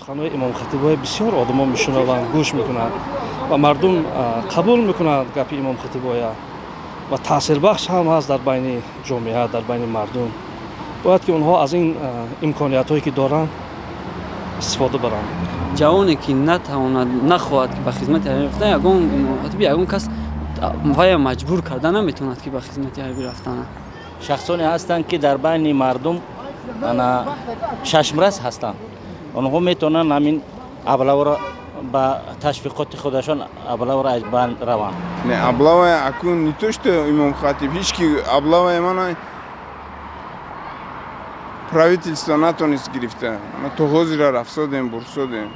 Суханҳои имомхатибҳои бисёр одамо мешунаванд, гӯш мекунанд ва мардум қабул мекунанд гапи имомхатибҳоя ва таъсирбахш ҳам ҳаст дар байни ҷомеа, дар байни мардум. Бояд ки онҳо аз ин имкониятҳое ки доранд истифода баранд. Ҷавоне ки натавонад, нахоҳад ки ба хизмати ҳарбӣ рафтан, ягон имомхатиб, ягон кас вая маҷбур карда наметавонад ки ба хизмати ҳарбӣ рафтан. Шахсоне ҳастанд ки дар байни мардум чашмрас ҳастанд. Онҳо метавонанд ҳамин аблавро ба ташвиқоти худашон аблавро аз банд раванд. Не, облава акун не то что имомхатиб, ҳеч ки облаваи мана правительство натонист гирифта. Ана то ҳозира рафсодем, бурсодем.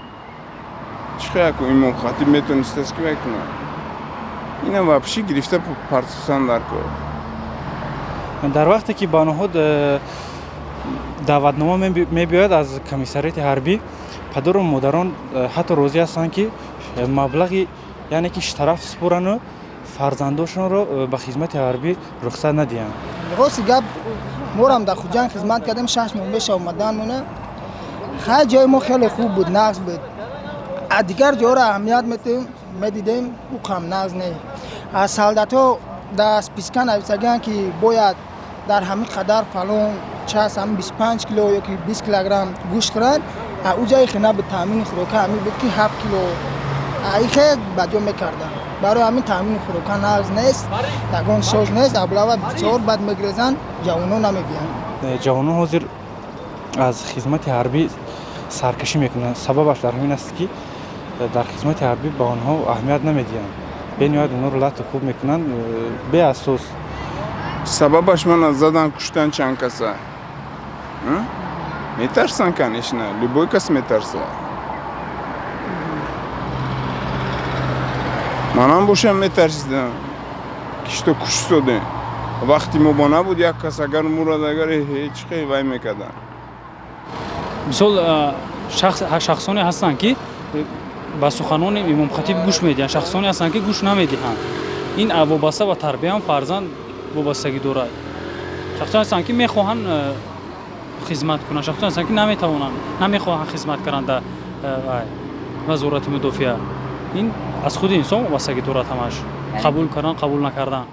Чӣ хел акун имомхатиб метонистааст ки вай кунад? Инам вообще гирифта партусан дар кор. Дар вақте ки ба онҳо даъватнома мебиёяд аз комиссариати ҳарбӣ, падару модарон ҳатто розӣ ҳастанд ки маблағи, яъне ки штраф супорану фарзандошонро ба хизмати ҳарбӣ рухсат надиҳанд. Рости гап, морам дар Хуҷанд хизмат кардем, 6 моҳ меша омаданмона. Хай, ҷои мо хеле хуб буд, нағз буд. А дигар ҷоро аҳамият метем, медидем, ӯ кам нағз не. Аз солдатҳо дар списка нависагианд, ки бояд дар ҳамин қадар фалон час, ҳамин 25 кило ё ки 20 килограмм гӯшт хӯранд. А ӯ ҷае хе набуд. Таъмини хӯрока ҳамин буд, ки 7 кило ихе ба ҷо мекарданд. Барои ҳамин таъмини хӯрока нағз нест, ягон соз нест. Облава бисёр бад мегирезанд, ҷавонон намебиёнд. Ҷавонон ҳозир аз хизмати ҳарбӣ саркашӣ мекунанд. Сабабаш дар ҳамин аст, ки дар хизмати ҳарбӣ ба онҳо аҳамият намедиҳанд, бениҳоят онҳоро лату кӯб мекунанд беасос. Сабабаш мана задан, куштан чанд каса. Метарсан, конечно, любой кас метарса. Манам бошам метарсидам, ки что куштодем. Вақти мо бо набуд, як кас агар мурад, агар ҳеҷ хел вай мекарданд. Мисол, шахсоне ҳастанд, ки ба суханони имомхатиб гӯш медиҳанд, шахсоне ҳастанд, ки гӯш намедиҳанд. Ин вобаста ба тарбияам фарзанд вобастагӣ дорад. Шахсоне ҳастанд, ки мехоҳанд хизмат кунанд, шахсоне ҳастанд, ки наметавонанд, намехоҳанд хизмат кардан дар вазорати мудофиа. Ин аз худи инсон вобастагӣ дорад ҳамаш, қабул кардан, қабул накардан.